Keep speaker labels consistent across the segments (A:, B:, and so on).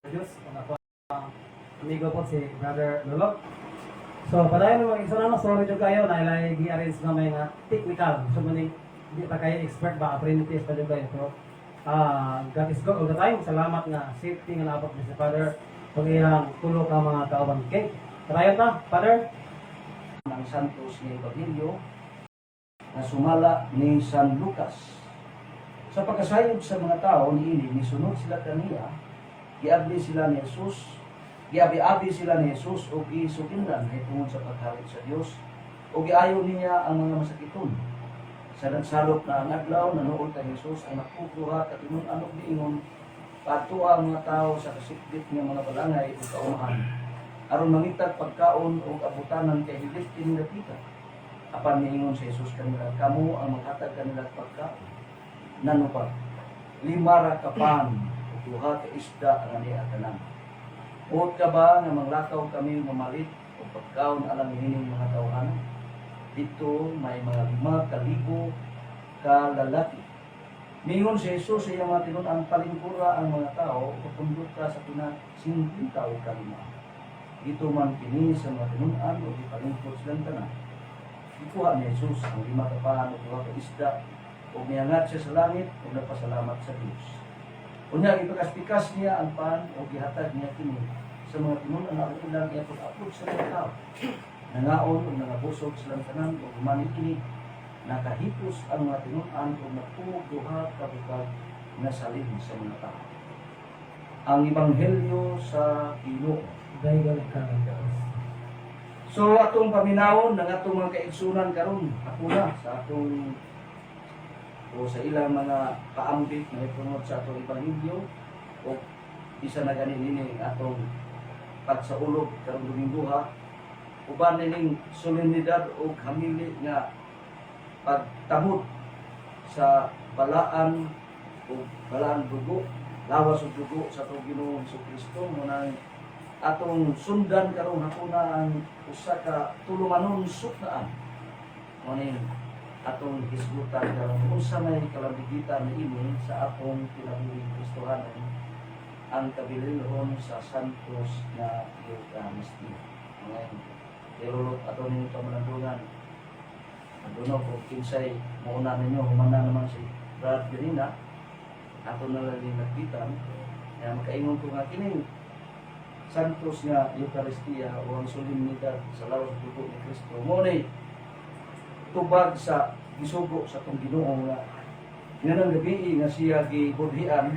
A: Diyos, ang ako ang amigo po si Brother Lolo. So, padayon mga igsoon, ano, sorry jud kayo na ilay gi-arrange na may nga technical. So, maning di pa kayo expert ba, apprentice pa jud kayo. Pero, God is good all the time. Salamat nga safety nga naabot ni si Father pag ilang tulo ka mga kauban. Okay, padayon ta, Father.
B: Ang Santos nga Ebanghelyo nga sumala ni San Lucas. Sa pagkasayod sa mga tao niini, nisunod sila kaniya, giabli sila ni Jesus, giabi-abi sila ni Jesus ug gisuginlan tungod sa paghari sa Dios ug giayo niya ang mga masakiton. Sa nagsalop na ang adlaw, nanuol kay Jesus ang napupuha ka tinun-an ug niingon, "Paadtua ang mga tao sa kasikbit nga mga balangay ug kaumahan aron mangitag pagkaon ug abutanan kay hilit kining dapita." Apan niingon si Jesus kanila, "Kamo ang maghatag kanila pagkaon." Nanupad, "Lima ra ka pan ug duha ka isda ang ania tanan. Buot ka ba nga manglakaw kami mamalit og pagkaon alang niining mga tawhana?" Didto may mga 5,000 ka lalaki. Mingon si Jesus sa iyang mga tinun-an, "Palingkura ang mga tao ug pundota sa pina 50 o kalima." Gituman kini sa mga tinun-an ug gipalingkod silang tanan. Gikuha ni Jesus ang lima ka pan ug duha ka isda ug miangat siya sa langit ug nagpasalamat sa Dios. Unya gipakaspikas niya ang pan ug gihatag niya kini sa mga tinun-an aron ilang iapod-apod sa mga tao. Nangaon ug nangabusog silang tanan ug human niini, nakahipos ang mga tinun-an ug napuog duha ka bukag nga salin sa mga tao. Ang Ebanghelyo sa Ginoo.
A: Daygon ka ng Diyos.
B: So atong paminawon ng atong mga kaigsunan karon hakuna sa atong o sa ilang mga kaambit na ipungod sa atong ebanghelyo o isa na gani nini ang atong pagsaulog karong Domingo ha, uban nining solemnidad o hamili nga pagtamod sa balaan o balaan dugo, lawas ug dugo sa atong Ginoong Kristo mo nang atong sundan karong hapuna ang usa ka tulumanon suknaan mo ning atong hisgutan karon, unsa may kalambigitan niini sa atong kinabuhing Kristohanon, ang kabililhon sa Santos nga Eucharistia. Ngayon, ilulot ato ninyo pamalandungan. Aduno kung kinsay mauna ninyo, humana naman si Brad ganina, ato na lang din nagbitan, kaya makaingon ko nga kining Santos nga Eucharistia o ang solemnidad sa lawas ug dugo ni Kristo mo ni tubag sa gisugo sa atong Ginoo nga nganang gabi nga siya gibudhian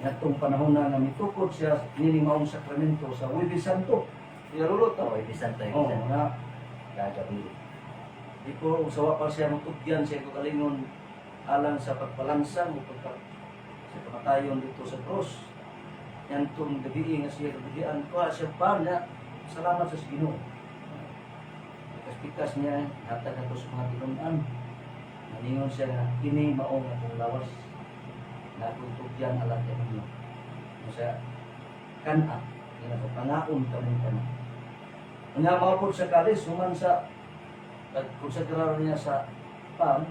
B: ngadtong panahon na nga mitukod siya nining maong sakramento sa Huwebes Santo. Yarulot
C: Oh, Huwebes Santo,
B: Oh,
C: Huwebes Santo.
B: nga
C: Gagabi.
B: Di ko usawa pa siya mutugyan siya kaugalingon alang sa pagpalansang o pagka sa kamatayon dito sa cross. Yan tong gabi nga siya gabudhian ko siya pa niya salamat sa Ginoo. Pikas-pikas niya hatag ato sa mga tinun-an. Naningon siya nga kini mao nga akong lawas na akong tugyan alang kaninyo. Sa kana nga pangaon kami tanan. Nga mao pod sa kalis human sa pagkonsagrar niya sa pan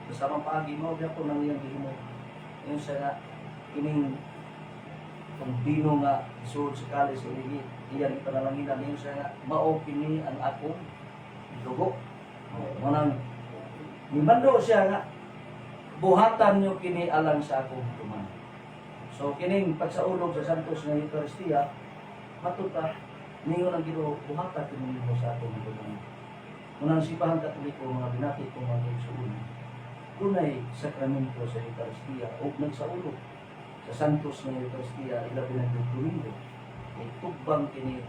B: sa samang paagi, mao gyapon ang iyang gihimo. Ingon siya nga kining kung bino nga isuod sa kalis iyang iyang ipanalanginan, ingon siya nga mao kini ang akong dugo. Mo nang mimando siya nga buhatan nyo kini alang sa akong tuman. So kining pagsaulog sa Santos nga Eucharistia, matud pa ningon ang Ginoo, buhatan kini nimo sa akong tuman. Unang Simbahang Katoliko, mga binati ko mga igsuon, dunay sakramento sa Eucharistia o nagsaulog sa Santos nga Eucharistia, ilabi na yung Domingo, ay tugbang kini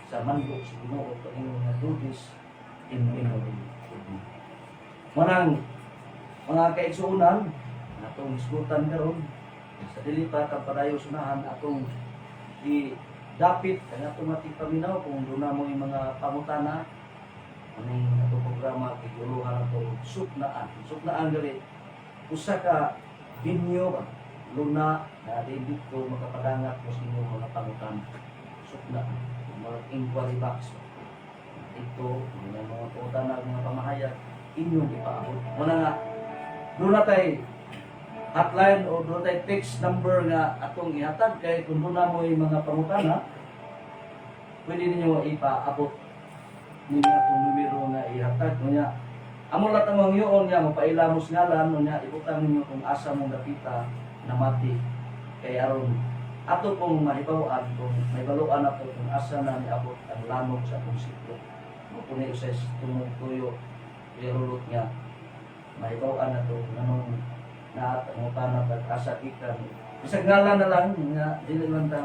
B: sa mando sa Ginoo paingon nga "Do this in memory of me." Manang mga kaigsuonan, atong hisgutan karon sa dili pa padayo sunahan atong gi dapit ang atong ating paminaw kung duna mo yung mga pangutana aning atong programa giguluhan ato suknaan. Suknaan gali usa ka binyo ba luna na dili ko makapadangat mo sa inyong mga pangutana. Suknaan, mga inquiry box ito, mga mga pangutana, mga pamahayag inyong ipaabot. Muna nga doon na tay hotline o doon tay text number nga atong ihatag kay kung doon na mo'y mga pangutana, pwede ninyo ipaabot ninyo atong numero nga ihatag. Unya, amo lang ang mangyoon nga mapaila mo sa ngalan, unya ibutang ninyo kung asa mo dapita namati kay aron ato pong mahibaw-an kung mahibaluan ato kung asa na niabot ang lamok sa atong siklo. Mao po ni usay tungod tuyo irulot nga mahibaw-an nato nganong naat ang utana tag asa gikan. Bisag ngalan na lang nga dili lang ta,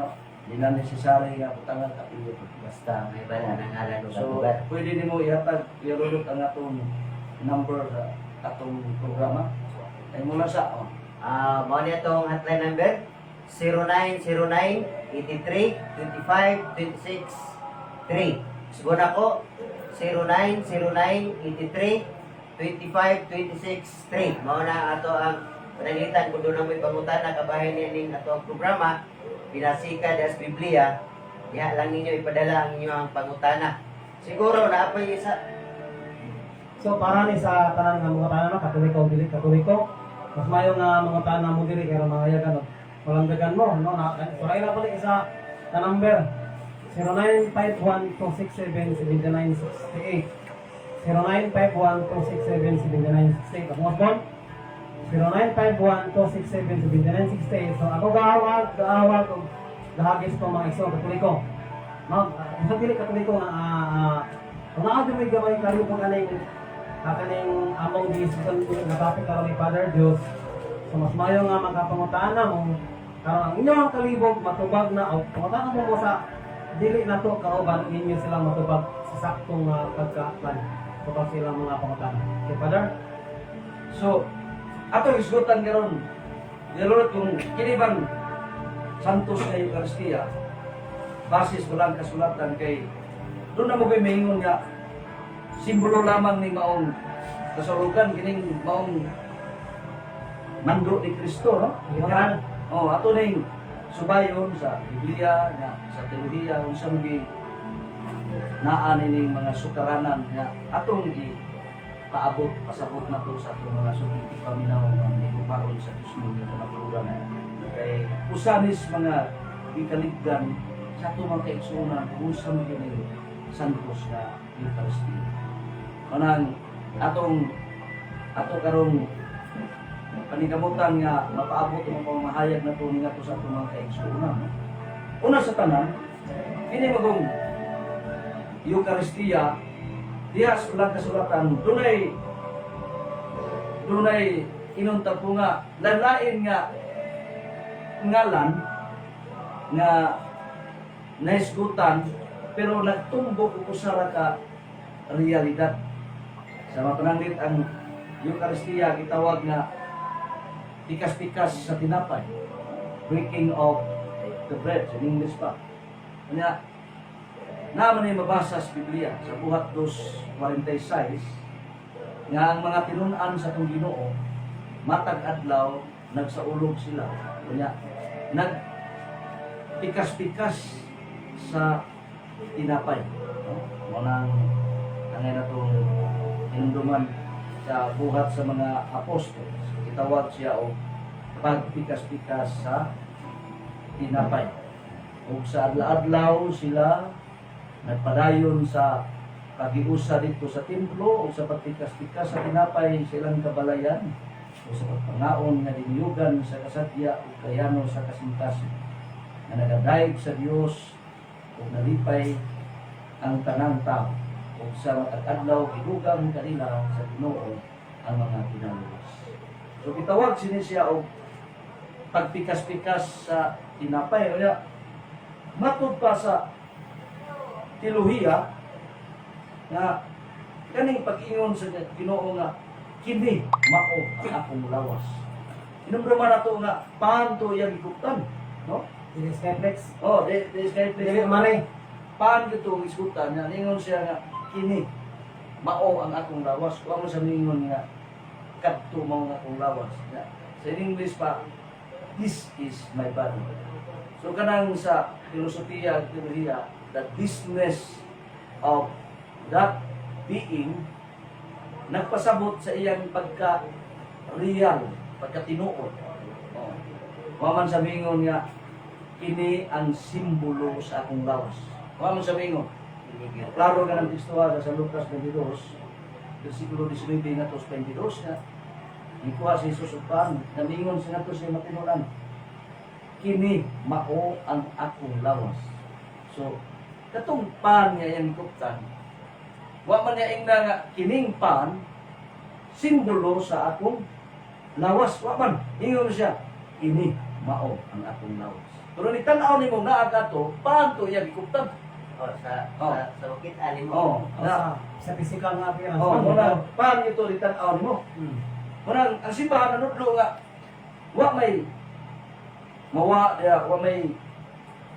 B: di na necessary nga butangan apelyido.
C: Basta may bala ng ngalan o
B: So,
C: lugar.
B: pwede nimo ihatag, irulot, ang atong number sa atong programa. Ay mula sa oh.
C: Ah, mao ni atong hotline number 0909 83 25 26 3. Sugon ako 0909 83 25 26 3. Mao na ato ang pananglitan kung doon mo'y pangutana kabahin ning ato ang programa Binasika das Biblia. Diha lang ninyo ipadala ang inyong pangutana. Siguro naa pa isa.
A: So para ni sa tanan nga mga tanan, no, Katoliko o dili Katoliko, mas mayo nga mga tanan mo diri kay mahayagan og malamdagan mo, no, na suray na pala isa na number 0951-267-7968, 0951-267-7968. Ako mas bon 0951-267-7968. So ako gaawag gaawag og gahagis ko mga igsoon Katoliko, no, bisan dili Katoliko nga kung naa may gamay kalubog kaning among gihisgutan nga topic karon ni Father Dios. So mas mayo nga makapangutana mo karon ang inyong kalibog matubag na o pangutana mo sa dili nato kauban ninyo sila matubag sa saktong pagka-plan tubag sila mga pangutana. Okay, Father.
B: So, ato isgutan karon. Nilulot kung kini bang Santos na Eucharistia, basis walang kasulatan kay doon na mo ko'y maingon nga simbolo lamang ni maong kasulukan kining maong mando ni Kristo, no?
A: Literal.
B: Oh, ato ning subayon sa Biblia nga sa teolohiya unsa man gi naa nining mga sukaranan nga atong gi paabot pasabot nato sa atong mga suking paminaw nga nigupaon sa Dios nga kamatuoran kay usa nis mga gikaligdan sa atong mga kaigsuonan kung unsa man gyud ning santos nga Eucharistia. Kanang atong ato karong paningkamutan nga mapaabot ang pamahayag na ni nato sa atong mga kaigsuonan. No? Una sa tanan, kini magong Eucharistia diha sa ulang kasulatan dunay dunay inunta po nga lalain nga ngalan nga nahisgutan pero nagtumbok og usa ra ka realidad. Sa mga pananglit, ang Eucharistia gitawag nga pikas-pikas sa tinapay, breaking of the bread sa English pa. Kanya naman ay mabasa sa Biblia sa Buhat 2:46 nga ang mga tinun-an sa atong Ginoo matag adlaw nagsaulog sila, kanya nag pikas-pikas sa tinapay, no? Mao nang angay natong hinumduman sa Buhat sa mga Apostol, gitawag siya og pagpikas-pikas sa tinapay. Ug sa adlaw-adlaw sila nagpadayon sa pagiusa dito sa templo o sa pagpikas-pikas sa tinapay sa ilang kabalayan o sa pagpangaon nga diniyugan sa kasadya o kayano sa kasing-kasing nga nagadayeg sa Dios ug nalipay ang tanang tao, ug sa matag adlaw gidugang kanila sa Ginoo ang mga pinaluwas. So gitawag sini siya og pagpikas-pikas sa tinapay. Kaya matud pa sa teolohiya nga kaning pag-ingon sa Ginoo nga kini mao ang akong lawas. Hinumduman nato nga pan to iyang giguptan, no?
A: Dili Skyflex.
B: Oh, di skyflex.
A: Dili money.
B: Pan gito ang isgutan nga ningon siya nga kini mao ang akong lawas. Wa mo sa ningon nga kadto mao ang akong lawas. Nga, sa English pa, "This is my body." So kanang sa filosofiya at teolohiya, the thisness of that being nagpasabot sa iyang pagka real, pagka tinuod. Wa man sa mingon nga kini ang simbolo sa akong lawas. Wa man sa mingon. Klaro ka ng teksto sa Lucas 22, versikulo 19 ngadto sa 22 nga nikuha si Jesus og pan, namingon siya ngadto sa matinunan. "Kini mao ang akong lawas." So, katong pan nga iyang gikuptan, wa man niya ingna nga kining pan simbolo sa akong lawas. Wa man. Ingon siya, "Kini mao ang akong lawas." Pero ni tan-aw nimo naa kato, pan to iya gikuptan.
C: Oh, sa sa makita nimo.
B: Oh,
A: Oh,
B: na,
A: sa physical nga appearance.
B: Oh, muna, pan ito ni tan-aw nimo. Muna, ang simbahan nanudlo nga wa may mawa diya, wa may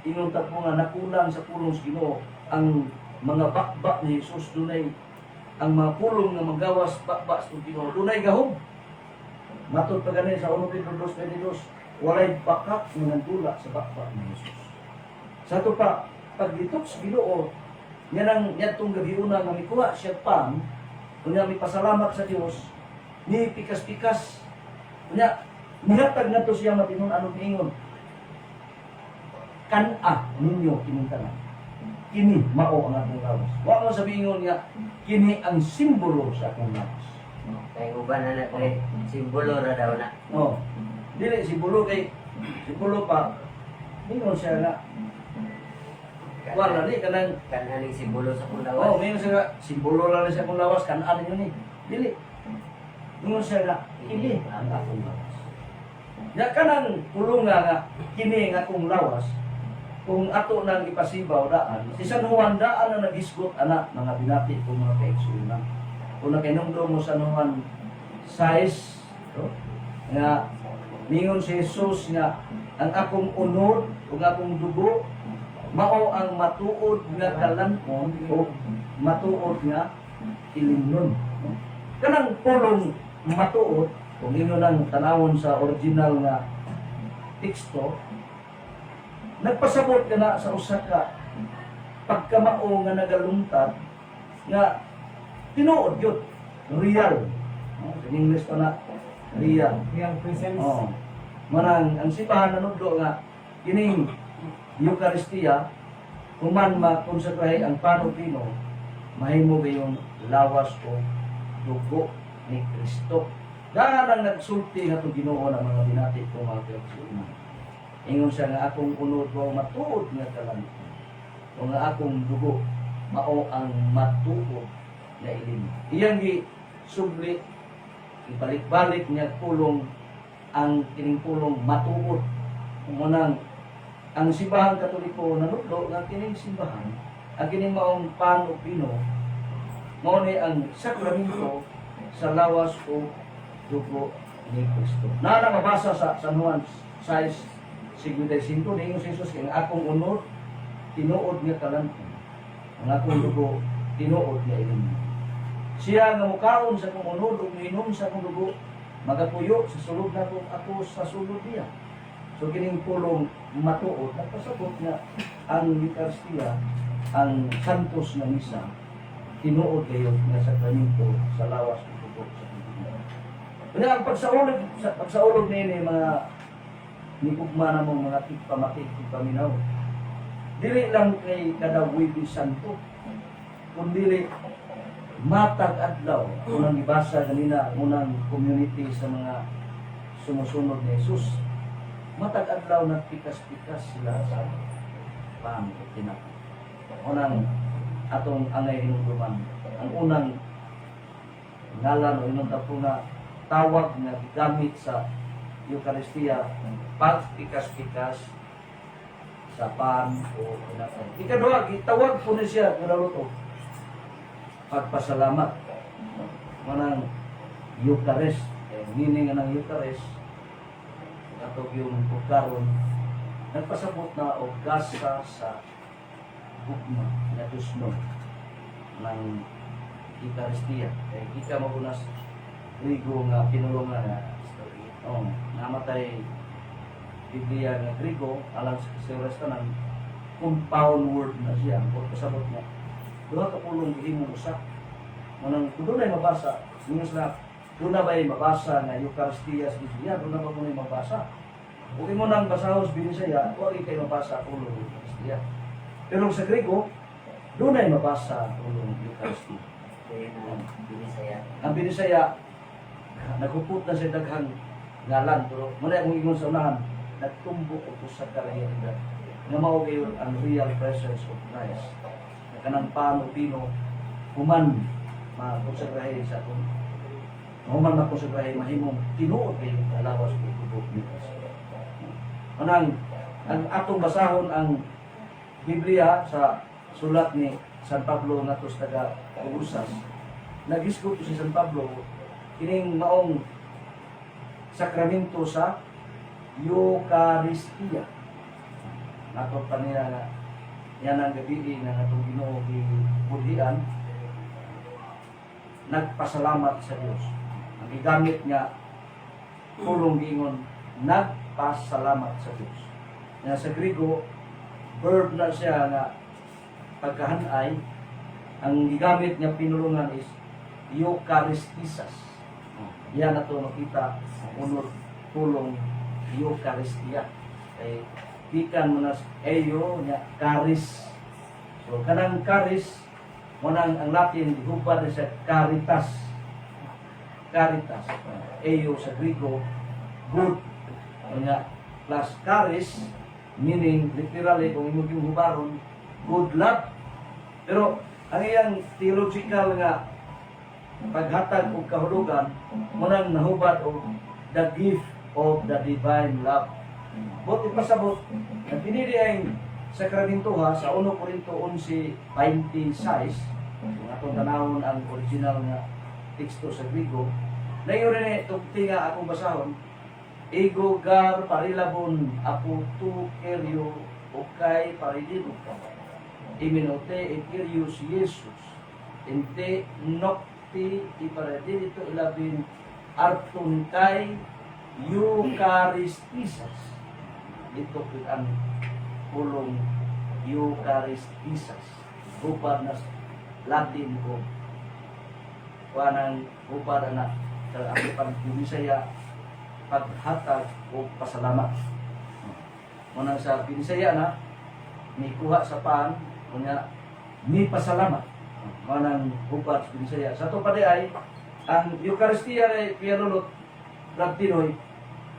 B: ingon ta po nga nakulang sa pulong sa Ginoo ang mga bakbak ni Jesus. Dunay ang mga pulong nga magawas bakbak sa Ginoo, dunay gahom. Matod pa gani sa 1 Pedro 2:22, walay bakak nga nandula sa bakbak ni Jesus. Sa ato pa paglitok sa Ginoo niya nang yadtong gabiuna nga mikuha siya pan, unya mipasalamat sa Dios, ni pikas-pikas, unya nihatag ngadto siya matinunan og ingon, "Kan-a ninyo kining tanan. Kini mao ang akong lawas." Wa mo sabi ingon nga kini ang simbolo sa akong lawas.
C: Kay uban na na kay simbolo ra daw na.
B: Oh, dili simbolo, kay simbolo pa ingon siya nga wala ni kanang
C: Kan-a ning simbolo sa akong lawas.
B: Oh, mingon siya nga simbolo lang ni sa akong lawas, kan-a ninyo ni. Dili. Ingon siya nga kini ang akong lawas. Ya kanang pulunga nga kini ang akong lawas, kung ato nang ipasibaw daan, si San Juan daan na nagisgot ana, mga binati ko, mga kaigsuonan. Kung nakainumdum mo San Juan 6, no? Nga ningon si Jesus nga ang akong unod ug akong dugo mao ang matuod nga kalan-on o matuod nga ilimnon. No? Kanang pulong matuod, kung inyo nang tanawon sa original nga teksto, nagpasabot ka na sa usa ka pagkamao nga nagalungtad nga tinuod yun, real. No? Sa English pa na, real.
A: Real presence.
B: Oh. Manang ang simbahan nanudlo nga kining Eucharistia, human makonsakrahe ang pan ug bino, mahimo gayong lawas o dugo ni Kristo. Daan ang nagsulti nga Ginoo ng mga binati ko, mga kaigsuonan. Ingon siya nga akong unod mao matuod nga kalan-on. O nga akong dugo mao ang matuod na ilim. Iyang gi subli, ibalik-balik niya pulong ang kining pulong matuod. Munang ang Simbahan Katoliko nanudlo nga kining simbahan, ang kining maong pan ug bino, mao ni ang sakramento sa lawas o dugo ni Kristo. Na mabasa sa San Juan 6:55, ningon si Jesus kay ang akong unod tinuod nga kalan-on. Ang akong dugo tinuod nga ilim. Siya nga mukaon sa akong unod ug minom sa akong dugo magapuyo sa sulod nako, ako sa sulod niya. So kining pulong matuod nagpasabot nga ang Eucharistia, ang Santos nga Misa, tinuod kayo nga sakramento sa lawas ug dugo sa Ginoo. Kanya ang pagsaulog niini, mga nigugma na mong mga tigpamati, tigpaminaw. Dili lang kay kada Huwebes Santo, kundi matag adlaw. Unang gibasa ganina, unang community sa mga sumusunod ni Jesus. Matag adlaw nagpikas-pikas sila sa pan o tinapay. Unang atong angay hinumduman, ang unang ngalan o ingon ta nga tawag nga gigamit sa Eucharistia, pagpikas-pikas sa pan o tinapay. Ikaduha, gitawag po ni siya luto pagpasalamat. Manang Eucharist, eh, meaning nga ng Eucharist, katog yung pagkaron, nagpasabot na og gasa sa gugma nga Diyos no ng Eucharistia. Eh, gikan mo sa Grigo nga pinulungan nga oh, namatay Biblia nga Grigo alang sa kasayuran tanan, compound word na siya. O pasabot niya duha ka pulong gihimong usa. Manang kung doon ay mabasa, ingon sila, doon na ba'y mabasa nga Eucharistia sa Biblia? Doon na ba mo mabasa? Kung imo nang basahon sa Binisaya, wa kay mabasa pulong Eucharistia. Pero sa Grego, dunay mabasa pulong Eucharistia.
C: Kaya na, Binisaya.
B: Ang Binisaya, nagupot na sa daghang ngalan, pero muna akong ingon sa unahan, nagtumbok og usa ka realidad nga mao gayon ang real presence of Christ. Na kanang pan o bino, human makonsagrahe sa atong human makonsagrahe mahimong tinuod kayo nga lawas ug dugo ni Kristo. Anang ang atong basahon ang Biblia sa sulat ni San Pablo ngadto sa taga Colosas. Nagisgot si San Pablo kining maong sakramento sa Eucharistia. Nato pa niya nga yan ang gabi nga atong Ginoo gibudhian, nagpasalamat sa Dios. Ang gigamit nga pulong giingon nagpasalamat sa Dios. Nga sa Griego, verb na siya nga pagkahanay, ang gigamit nga pinulungan is Eucharistisas. Yan na to makita ang unod pulong Eucharistia. Kay gikan man nas eu nya charis. So kanang charis mo nang ang Latin gihubad ni sa caritas. Caritas. Eu sa Griego, good. Nga plus charis, meaning literally kung imo yung hubaron, good love. Pero ang iyang theological nga paghatag og kahulugan mo nang nahubad og the gift of the divine love. But ipasabot, ang pinili ay sakramentuha sa 1 Corinto 11:26, kung atong tanawon ang original nga teksto sa Griego, nayo rin eh, tugti nga akong basahon, ego gar parilabon apo tu kerio okay parilino iminote e Kyrios Jesus ente nocti iparadito ilabin arton kay Eucharistisas. Dito pud ang pulong Eucharistisas, hubad na Latin ko kuanang hubad na sa ang pag-Binisaya paghatag o pasalamat. Muna sa Binisaya na mikuha sa pan unya ni pasalamat, manang hubad sa Binisaya. Sa ato pa di ay ang Eucharistia ay Kuya Lulot, Brad Pinoy,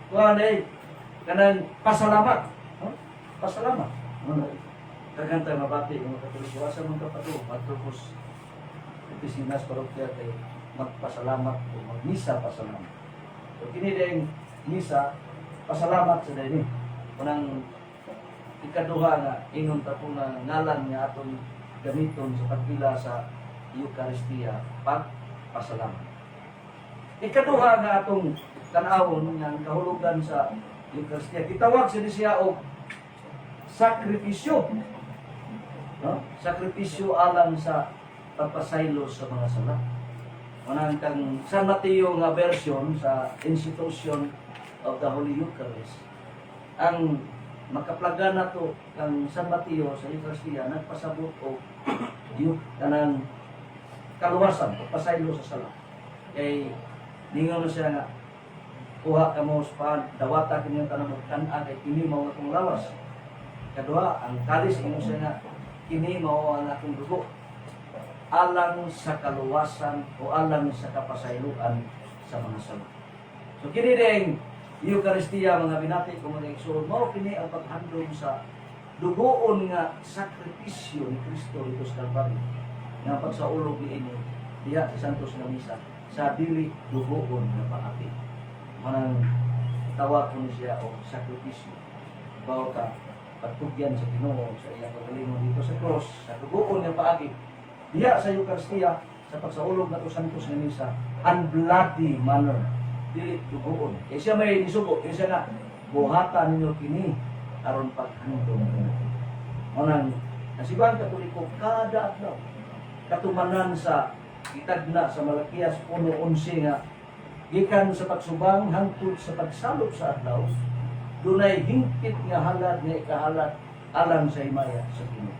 B: kuha na ay kanang pasalamat, no? Pasalamat. Ano, daghan tayo mabati mga Katoliko, asa man ka pa to, matupos opisina sa parokya kay magpasalamat o magmisa pasalamat. So kini dayong misa pasalamat sa dayni. Unang ikaduha nga ingon ta po nga ngalan nga atong gamiton sa pagpila sa Eucharistia, pagpasalamat. Ikaduha nga atong tan-awon nga ang kahulugan sa Eucharistia, gitawag sa siya og sakripisyo. No? Sakripisyo alang sa pagpasaylo sa mga sala. Manang kang San Mateo nga version sa institution of the Holy Eucharist. Ang makaplaga na to kang San Mateo sa Eucharistia nagpasabot og yung kanang kaluwasan, pagpasaylo sa sala. Kay ningon siya nga kuha kamo sa pan, dawata kinyong tanang kan-a kay kini mao akong lawas. Kaduha, ang kalis, ingon siya nga kini mao ang akong dugo alang sa kaluwasan o alang sa kapasayloan sa mga sala. So kini ding Eucharistia, mga binati ko mga igsoon, mao kini ang paghandom sa dugoon nga sakripisyo ni Kristo dito sa Kalbaryo. Nga pagsaulog niini diha sa Santos nga Misa sa dili dugoon nga paati. Manang tawag ko ni siya og sakripisyo. Bawo ka pagtugyan sa Ginoo sa iyang kagalingon dito sa cross sa dugoon nga paagi diha sa Eucharistia sa pagsaulog nato Santos nga Misa, unbloody manner, dili dugoon. Kay siya may nisugo, kay siya nga buhata ninyo kini aron paghandom kanako. Mao nang nasibahan Katoliko kada adlaw katumanan sa itagna sa Malakias 1:11 nga gikan sa pagsubang hangtod sa pagsalop sa adlaw dunay hingpit nga halad nga ikahalad alang sa himaya sa Ginoo.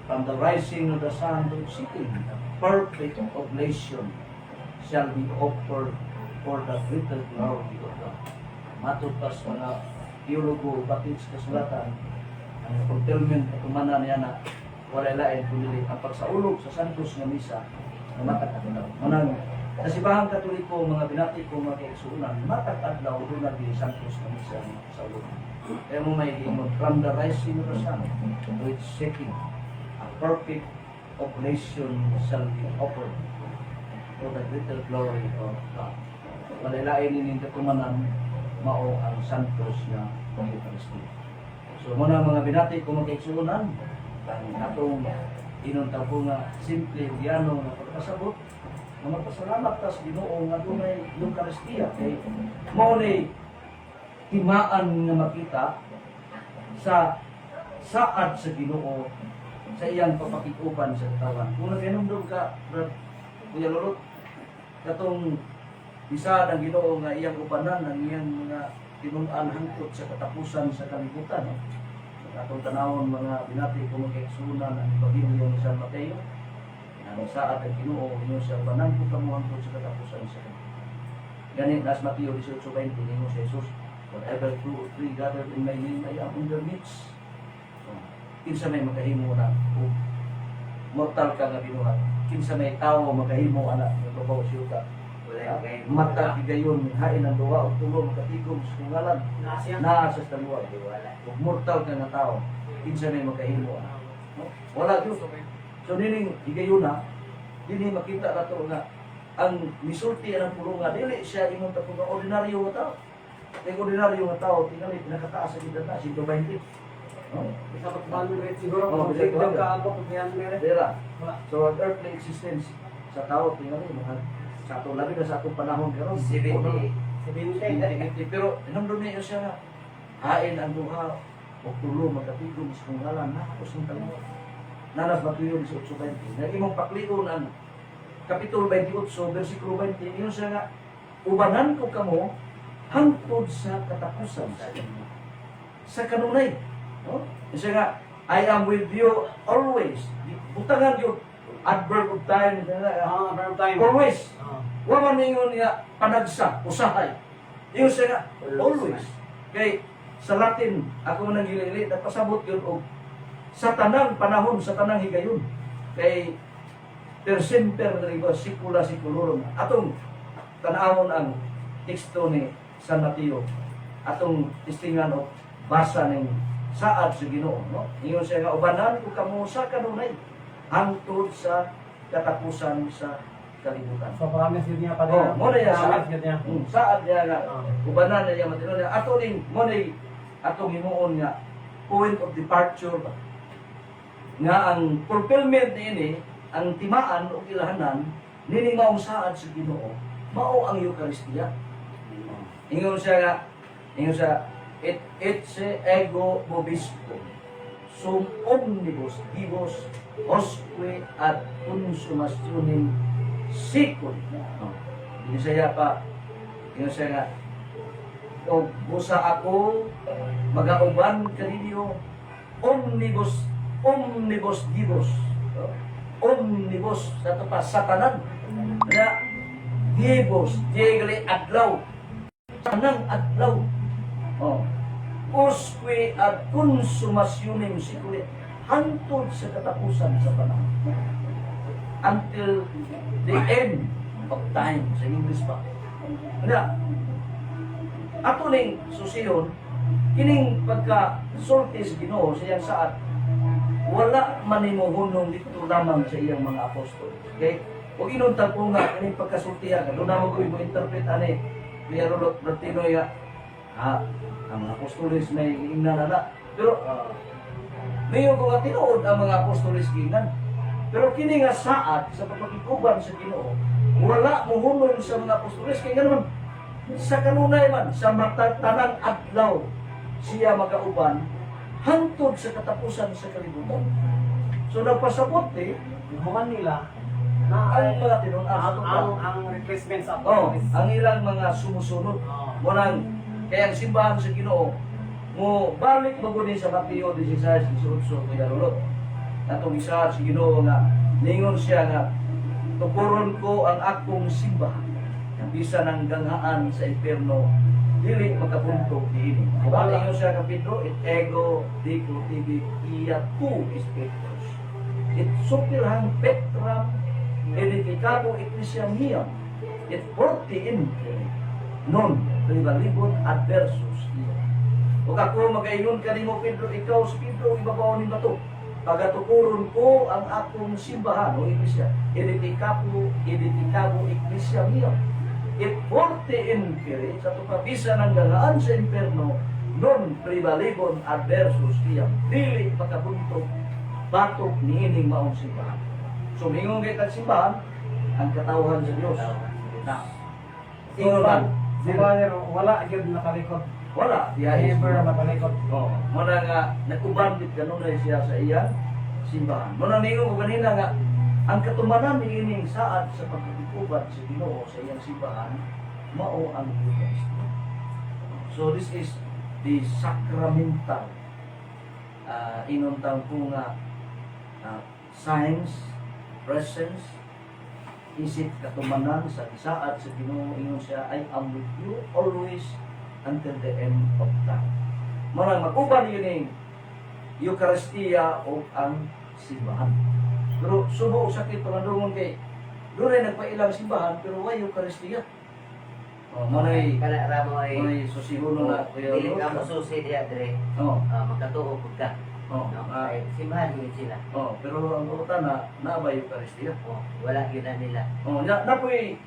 B: From the rising of the sun to its setting, a perfect oblation shall be offered for the greater glory of God. Matod pa sa mga teologo batid sa kasulatan, ang fulfillment katumanan niya na walay lain kundi ang pagsaulog sa Santos nga Misa nga matag adlaw. Manang sa Simbahang Katoliko, mga binati ko, mga kaigsuonan, matag adlaw duna gyud Santos nga Misa nga saulog. Kaya mo may giingon, from the rising of the sun to its setting, a perfect oblation shall be offered for the greater glory of God. Walay lain ining katumanan, mao ang Santos nga Eucharistia. So muna, mga binati ko, mga kaigsuonan, ang atong inunta ko nga simple ug yano nga pagpasabot nga magpasalamat ta sa Ginoo nga dunay Eucharistia kay mao ni timaan nga makita sa saad sa Ginoo sa iyang papakig-uban sa katawan. Kung naghinumdum ka, Brad, Kuya Lulot, katong isa ng Ginoo nga iyang ubanan ang iyang mga tinun-an hangtod sa katapusan sa kalibutan. No? Sa atong tanawon, mga binati ko, mga kaigsuonan, ang Ebanghelyo ni San Mateo, ang saad ang Ginoo ingon siya, "Ubanan ko kamo hangtod sa katapusan sa kalibutan." Gani nas Mateo 18:20, ningon si Jesus, "Wherever two or three gathered in my name, I am in their midst." Oh, kinsa may makahimo na ug mortal ka nga binuhat? Kinsa may tawo makahimo ana nga babaw siya ka?
C: Wala kay
B: Matag higayon, hain ang duha o tulo makatigom sa ngalan,
A: Naa siya.
B: Naa sa taliwa.
C: Wala.
B: Ug mortal ka nga tao, kinsa may makahimo ana? No? Wala gyud. So nining higayuna, dinhi makita nato nga ang misulti ang pulong, dili siya ingon ta nga ordinaryo nga tao. Kay ordinaryo nga tao tingali pinakataas sa edad na 120. No?
A: Bisa magbalon rate siguro.
B: Oh,
A: Kung
B: bisa
A: sige
B: ba?
A: ka abot kung yan meron.
B: Dira.
A: Wala.
B: So ang earthly existence sa tao tingali mga sa ato, labi na sa atong panahon karon.
C: 70.
A: 70.
B: 70. Pero hinumdum niyo siya nga hain ang duha o tulo magkatigom sa ngalan, naa ko sa taliwa. Nanas Mateo 18:20. Na imong paklion ang Kapitulo 28, versikulo 20, ingon siya nga, "Ubanan ko kamo hangtod sa katapusan sa inyo." Sa kanunay. No? Ingon siya nga, "I am with you always." Butangan yun, adverb of time.
A: Ah, verb time.
B: Always.
A: Ah.
B: Wa man ningon nga panagsa, usahay. Ingon siya nga, always. Kay sa Latin, ako man ang gilili, nagpasabot yun og sa tanang panahon, sa tanang higayon. Kay per semper na saecula saeculorum. Atong tanawon ang teksto ni San Mateo. Atong testingan o basa ning saad sa Ginoo, no? Ingon siya nga, "Ubanan ko kamo sa kanunay hangtod sa katapusan sa kalibutan."
A: So promise yun niya pa din.
B: Oh, mo na yan.
A: Promise yun niya.
B: Saad niya nga ubanan na niya matinuod niya. Ato ning mo ni atong himuon nga point of departure ba? Nga ang fulfillment niini, ang timaan o kilahanan nini maong saad sa Ginoo, mao ang Eucharistia. Ingon siya, "Et ecce ego vobiscum sum omnibus diibus usque ad consummationem saeculi." Oh. Binisaya pa, ingon siya nga, "O busa ako magauban kaninyo omnibus omnibus diibus." Oh. Omnibus sa to pa sa tanan na diibus, di adlaw, tanang adlaw, oh, usque ad consummationem saeculi, hangtod sa katapusan sa panahon, until the end of time sa English pa na. Ato ning susiyon kining pagka sulti sa Ginoo sa iyang saad, wala man nimo hunong dito lamang sa iyang mga apostol. Okay, ug inuntan ko nga kining pagkasultihan, doon na mo ko mo interpret ani, Kuya Lolo Martino, nga ha, ang mga apostoles may giingnan na, pero mayo ko nga tinuod ang mga apostoles giingnan. Pero kini nga saad sa pagpakig-uban sa Ginoo, wala mohunong sa mga apostoles kay nga naman sa kanunay man sa mata tanang adlaw siya magauban hangtod sa katapusan sa kalibutan. So nagpasabot eh
A: Human nila na
B: ang mga tinuod
A: ang replacement sa
B: oh,
A: apostoles.
B: Ang ilang mga sumusunod.
A: Oh.
B: Walang kaya ang simbahan sa Ginoo mo balik magud sa Mateo 16:18, Kuya Lulot. Atong isa sa Ginoo nga ningon siya nga, "Tukuron ko ang akong simbahan, bisan ang ganghaan sa impierno Dili makabuntog niini. Diba?
A: Wala.
B: Ingon siya kang Pedro, "Et ego dico tibi quia tu es Petrus. Et super hanc petram aedificabo ecclesiam meam, et portae inferni non praevalebunt adversus eam." Ug ako magaingon kanimo, Pedro, ikaw si Pedro, ibabaw ni bato. Pagatukuron ko ang akong simbahan o iglesia. Aedificabo ecclesiam meam. Et portae inferni, sa bisan ang galaan sa imperno, non praevalebunt adversus eam. Dili makabuntog batok niining maong simbahan. So, mingon kay tag simbahan, ang katawhan sa Dios. Na,
A: So,
B: ingon
A: si Brother, wala gyud nakalikod.
B: Wala, diya is
A: Never matalikod.
B: Oh, muna nga nag-uban bit kanunay siya sa iyang simbahan. Muna ningon ko kanina nga ang katumanan niining saad sa pagkakikuban sa Ginoo sa iyang simbahan mao ang Eucharistia. So this is the sacramental inuntang ko nga signs, presence, isip katumanan sa gisaad sa Ginoo. Ingon siya, "I am with you always until the end of time." Mao mag-uban yun ning Eucharistia o ang simbahan. Pero subo og sakit pangadungon kay doon ay nagpailang simbahan pero way Eucharistia. Oh, mo nay
C: Kana ra mo ay
B: mo nay susihuno na, Kuya
C: dili
B: Lord.
C: ka mo susi diha dire.
B: Oh,
C: Ah, makatuo pud ka.
B: oh,
C: No?
B: ah,
C: Kay simbahan yun sila.
B: Oh, pero ang utan na naa ba Eucharistia?
C: Oh, wala yun na nila.
B: Oh, nya napoy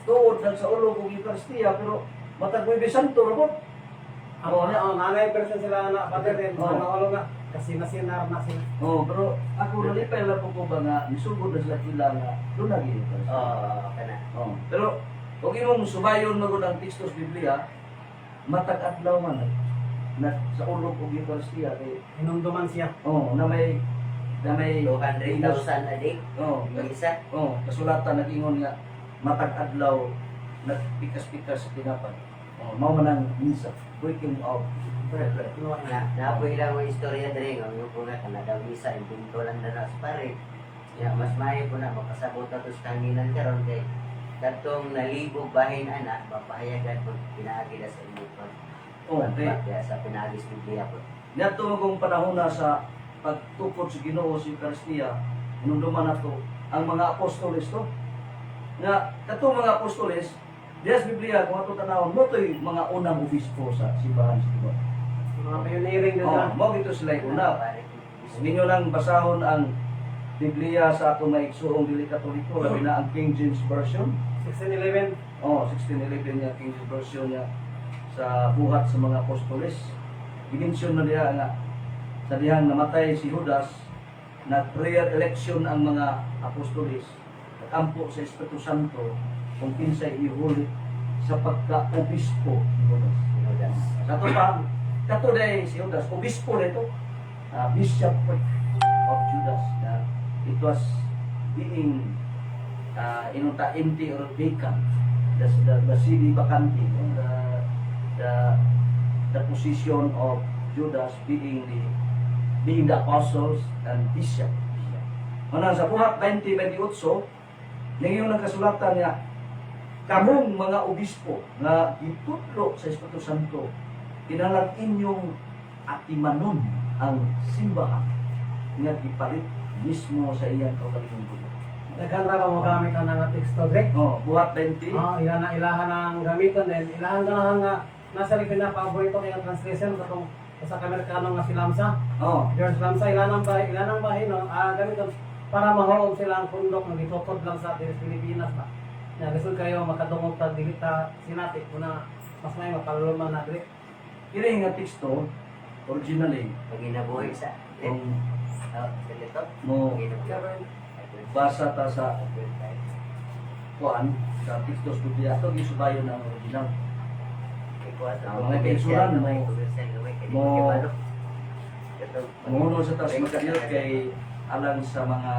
B: tuod nag sa ulo kog Eucharistia pero matag Huwebes Santo ra po.
A: Ang oh, nanay person sila na brother din,
B: Oh.
A: mga ulo nga kasi nasinar na sila.
B: Oh, pero ako nalipay lang po ko ba nga misugod na sila kila nga doon na gyud Eucharistia.
C: Oh, kana.
B: Oh, pero kung imong subayon magud ang teksto sa Biblia, matag adlaw man na sa ulog og Eucharistia kay
A: Hinumduman siya.
B: Oh, na may
C: 200,000 a day.
B: Oh,
C: Yung isa.
B: Oh, kasulatan nag-ingon nga matag adlaw nagpikas-pikas sa tinapay. Oh, mao man ang misa, breaking of bread.
C: Na naapoy lang ang istorya dire nga yung po nga kana daw misa imbento lang na sa pare. Ya mas maayo po na makasabot ato sa kanginan karon kay kadtong nalibog bahin ana mapahayagan pag pinaagi na sa inyo pag
B: Oh, kay
C: pag sa pinaagi sa Biblia po.
B: niadto magong panahon na sa pagtukod sa Ginoo sa Eucharistia, hinumduman nato ang mga apostoles to. Nga katong mga apostoles, diya sa Biblia kung ato tanawon mo to'y mga unang obispo sa simbahan sa Ginoo.
A: Mga pioneering din
B: Oh,
A: sila.
B: mao gito sila una.
C: Pare.
B: Kung ninyo lang basahon ang Biblia sa atong maigsuong dili Katoliko, labi na ang King James Version.
A: 1611.
B: Oh, 1611 niya King James Version niya sa buhat sa mga apostoles. Gimension na diha nga sa dihang namatay si Judas, nag-prayer election ang mga apostoles. Nakampo sa Espiritu Santo kung kinsay ihuli sa pagka-obispo ni Judas.
C: Judas.
B: Sa ato pa, kato day si Judas, obispo nito, bishopric of Judas. Na it was being inunta empty or vacant. The sede vacante, no? The position of Judas being the apostles and bishop. Manang sa Buhat 20:28, ningon ang kasulatan niya, kamong mga obispo nga gitudlo sa Espiritu Santo, kinahanglan inyong atimanon ang simbahan nga gipalit mismo sa iyang kaugalingong dugo.
A: Daghan ra ba mo gamit ang nga teksto dre?
B: Oh, Buhat 20.
A: Oh, ilan na ilahan ang gamiton din. Ilahan ganahan nga nasa rin pinapaborito kay ang translation katong sa Amerikano nga si Lamsa.
B: Oh,
A: George Lamsa ilan ang bahin no, gamiton para mahuog sila ang pundok nga gitukod lang sa diri sa Pilipinas ba. Na lisod kayo makadungog ta dili ta sinati kuna mas may mapaluluman na diri.
B: Kini nga teksto originally
C: Paginabuhi sa
B: kung
C: Oh, sa lito.
B: mo
C: Paginabuhi.
B: basa ta sa kuan sa teksto sa Biblia ato gisubayon ang original. Ah, mga kaisuran, mo- Muno sa tas makadiyot kay alang sa mga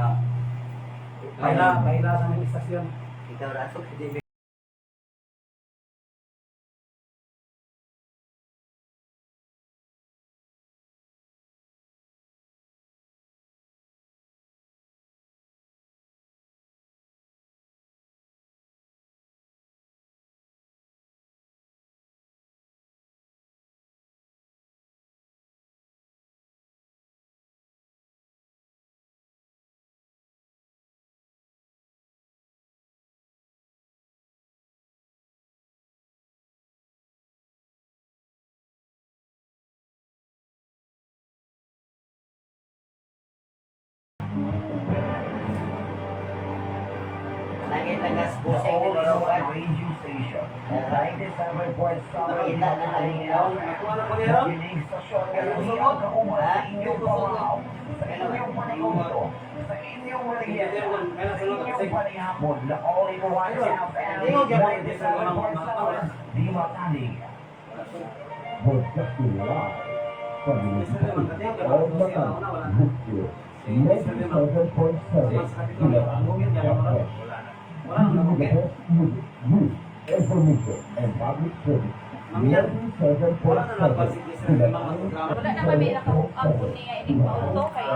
A: Kaila kaila sa mga istasyon.
C: Ikaw ra ato kay Nangin
D: The
C: tagas busing
D: all
C: ni
D: in one
C: Rowan.
D: radio station. 97.7
C: Makita na
D: Mataling
C: lang ikaw.
D: FM.
A: Nakuha na ko niya.
D: Kinig stasyon nga lahi ang kauban sa inyong pamahaw, sa inyong panegosyo, sa inyong merienda, sa inyong panihapon. The all-in-one FM 97.7 Di Mataling.
E: Broadcasting live from the municipality of Bataan, Bukyo, 97.7 Kilaang FM.
A: Wala na
E: Giving you the best music, news, information, and public service. 97.7
A: Wala na nagpansin ni Sir Limang
E: Kilaang
F: Wala na kami naka-hook up po niya ining pauto kay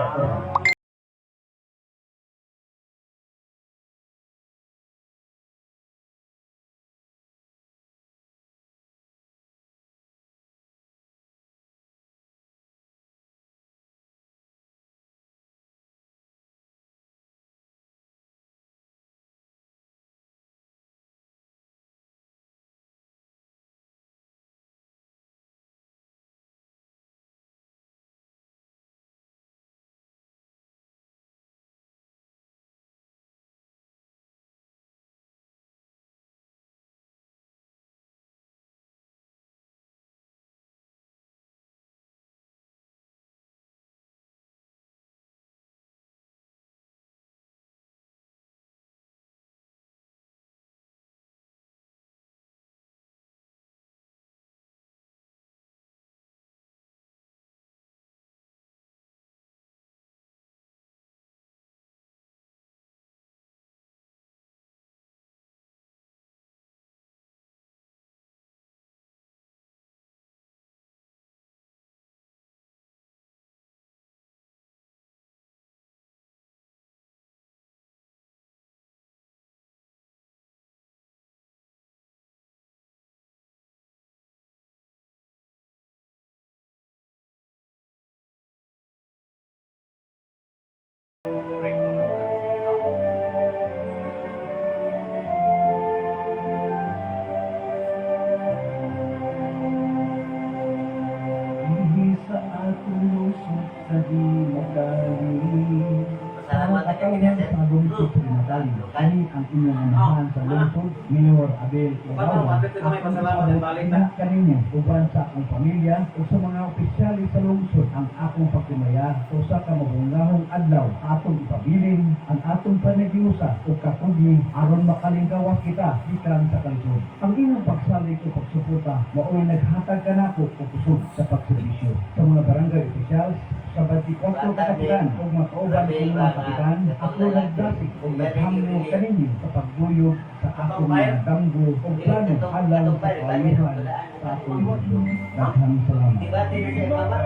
E: Dinhi sa atong lungsod sa Dimataling.
C: Pasalamat na kami
E: Ang
C: sir.
E: Pagong Superintendent, kani ang inyong amahan sa lungsod, Mayor Abel
A: Paano,
E: Ogawa.
A: bakit ito may pasalamat at balik na?
E: Kaninyo, uban sa akong pamilya o sa mga opisyalis sa lungsod ang akong pagkumaya o sa kamabungahong adlaw atong ipabilin ang atong panaghiusa o kakugi aron makalingkawas kita gikan sa kalisod. Ang inyong pagsalig o pagsuporta mao'y naghatag kanako og kusog sa pagserbisyo sa mga barangay opisyals sa 24 ka kapitan ug mga kauban
C: Grabe
E: kong
C: ba
E: mga
C: nga?
E: kapitan, ako nagdasig ug naghammo kaninyo sa pagduyog sa akong mga damgo ug plano alang sa kaayuhan sa atong nasyon. Daghang salamat.
C: Debate na siya mama.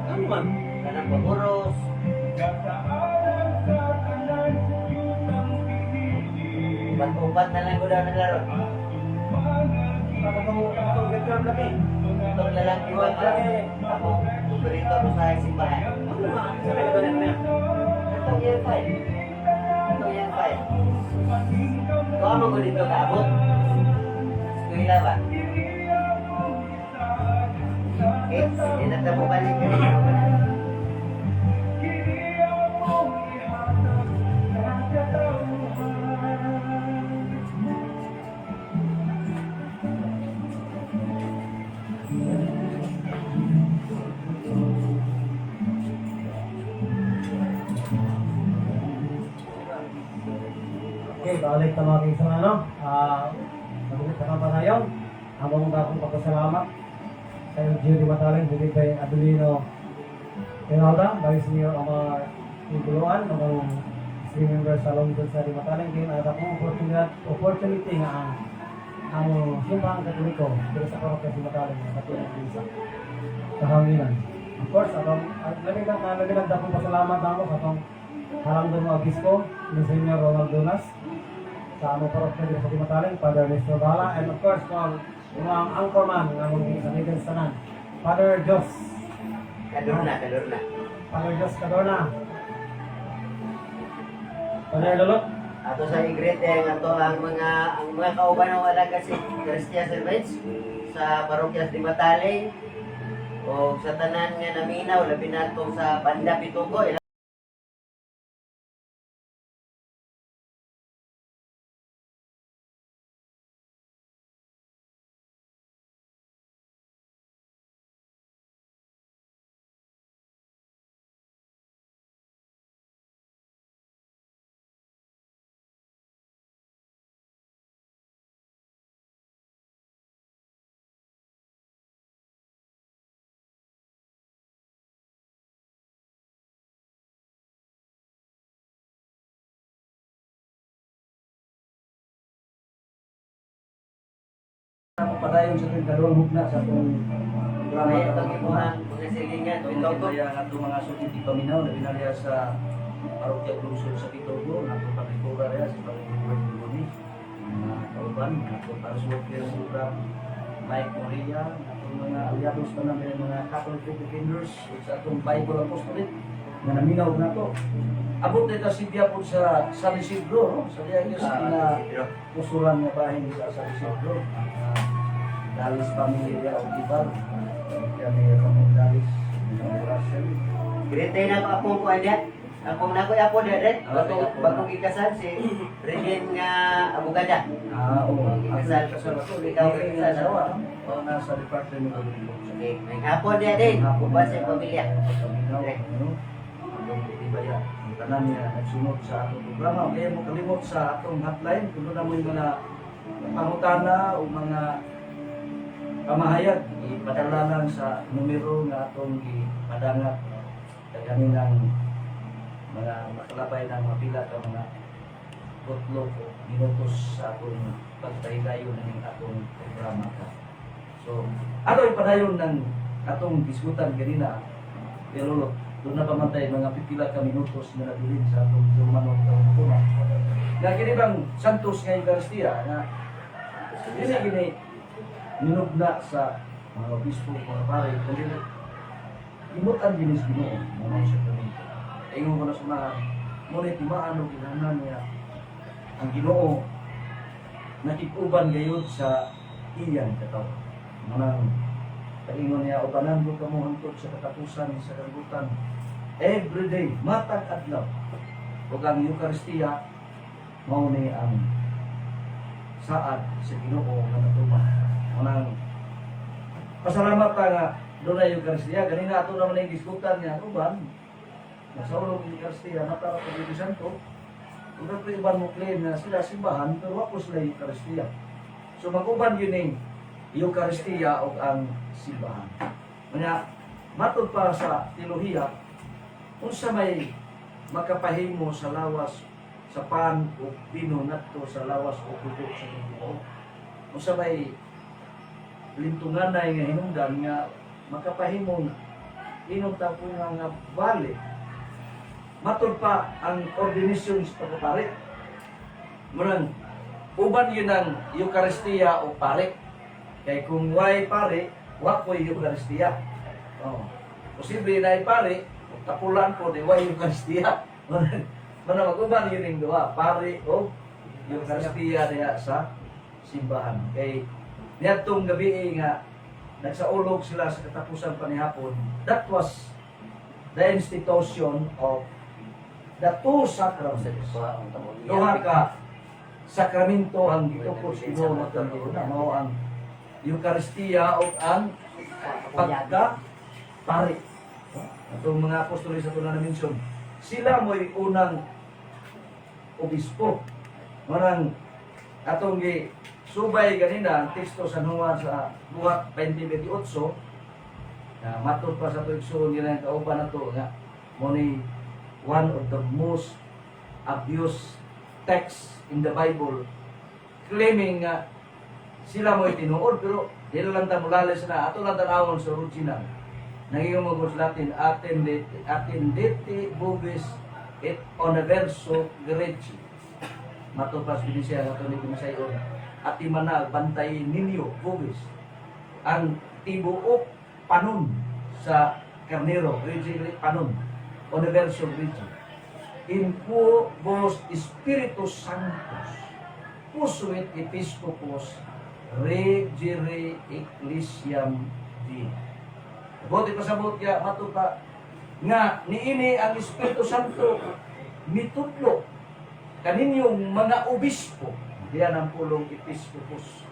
A: Ano man?
C: Kanang paguros. Upat-upat na lang ko daw naglaro.
A: Katong get laki.
C: Itong lalaki ba ka? Ako, paborito ko sa simbahan.
A: Ano man? Sa kaya niya?
C: Itong yan file. Itong yan file. Kung ano ko dito kaabot? Eskwela ba? Okay, hindi na tayo balik ka rin.
A: Okay, balik ta mga kaisa ano. Magulit na pa tayo. Among dakong pagpasalamat sa LGU di Mataling, dili kay Abelino Rinalda, Vice Mayor Omar Iguluan, among city member sa lungsod sa Dimataling, kaya na akong opportunity nga ang simbahang Katoliko diri sa parokya sa Dimataling, nga katulad din sa kahanginan. Of course, atong labi lang dakong pasalamat namo sa atong harangdon mga obispo, ni Senior Ronald Dunas, sa among parokya diri sa Dimataling, Father Nestor Bala, and of course, kung mga anchorman nga among gisamigan sa tanan, Father Jos,
C: Kadurna, kadurna.
A: Father Jos Cadorna, Father Lolo,
C: Ato sa i-greet eh, nga to ang mga kauban ng wala kasi Christian Servants sa parokya sa Dimataling o sa tanan nga naminaw labi na atong sa Banda Pituko.
B: Padayon sa atong kaduhang hugna sa atong programa.
C: May itong imuhang mga silingan,
B: Itong
C: Pitogo.
B: kaya ang atong mga sugid paminaw na binalya sa parokya lungsod sa Pitogo, ang atong patrikura riya si Padre Gilbert Lugoni, mga kauban, ang atong parish worker si Brad Mike Moria, ang atong mga aliados pa namin, mga Catholic Faith Defenders, ug sa atong Bible Apostolate nga naminaw na to. Abot na ito si po sa San Isidro, no? Sa diya sa na pusulan nga bahin sa San Isidro. Ang Dalis family niya o Ibar. Kami kami Dalis, mga Russell.
C: Great day na ako akong kuan diya. Akong nakoy apo diya, Red.
B: Ah,
C: Bagong,
B: apo na.
C: bagong ikasal si Regine nga abogada.
B: Ah, oo.
C: Ikasal.
B: Kasal ako.
C: Ikaw,
B: Ikaw
C: ikasal.
B: asawa. Oo, nasa department of agriculture.
C: Okay, may hapon diya din. Uban sa pamilya.
B: Paminaw, ano? Atong ibaya. Ang tanan niya nagsunod sa atong programa. Kaya mo kalimot sa atong hotline. Kung doon na mo yung mga pangutana o mga pamahayag, ipadala lang sa numero nga atong gipadangat kaganinang mga makalabay ng mga pila ka mga kutlo o minutos sa atong pagpahigayon ng atong programa ka. So, ato ipadayon ng atong diskutan ganina, pero doon na pamantay mga pipila ka minutos na nabilin sa atong Romanong Kaunakuna. Nga kini bang Santos nga Eucharistia nga dili gini ninugna sa mga obispo, mga pare, kundi imutan gini sa Ginoo nga may sakramento. Ingon ko na sa mga ngunit timaan o ginanan niya ang Ginoo nakikuban gayud sa iyang katawan. Manang paingon niya, ubanan ko kamo hangtod sa katapusan sa kalibutan. Every day, matag adlaw. Ug ang Eucharistia mao ni ang saad sa Ginoo nga natuman. Manang pasalamat ta nga dunay Eucharistia. Ganina ato naman ang diskutan niya uban. Nasa ulog ang Eucharistia, mata ra pag Santo. Ug pa uban mo claim na sila simbahan pero wa po sila Eucharistia. So mag-uban yun ning Eucharistia o ang simbahan. Kanya, matod pa sa teolohiya, unsa may makapahimo sa lawas sa pan o bino ngadto sa lawas o dugo sa Ginoo. Unsa may lintunganay nga hinungdan nga makapahimong inom ta po nga nga bali. Matod pa ang ordinasyon sa pagpapari. Murang uban yun ang Eucharistia o pare. Kay kung way pare, wa ko'y Eucharistia. Oh. Posible na pare, kung tapulan ko, di way Eucharistia. Mana mag-uban yun yung duha, pare o Eucharistia diha sa simbahan. Kay niadtong gabi nga nagsaulog sila sa katapusan panihapon, that was the institution of the two sacraments. Duha ka sakramento ang gitukod sa Ginoo na mao ang Eucharistia o ang pagka pari. Atong mga apostoles sa na mention, sila mo'y unang obispo. Marang atong gi subay ganina ang teksto sa Juan sa Buhat 20:28 na matod pa sa tuig suon nila ang kauban nato nga mo ni one of the most abused text in the Bible, claiming nga sila mo'y tinuod, pero dili lang ta mulalis na ato lang tanawon sa original. Naging mo sa Latin, "Attendete, attendete vobis et universo greggi." Matod pa sa Binisiya ato ni Binisayon, "Atimana, bantay ninyo, vobis, ang tibuok panon sa karnero." Greggi, panon, universo greggi, "In quo vos Spiritus Sanctus posuit episcopos regere ecclesiam Dei." Buti pasabot kaya matuta nga niini ang Espiritu Santo mitudlo kaninyong mga obispo. Diyan ang pulong episcopos.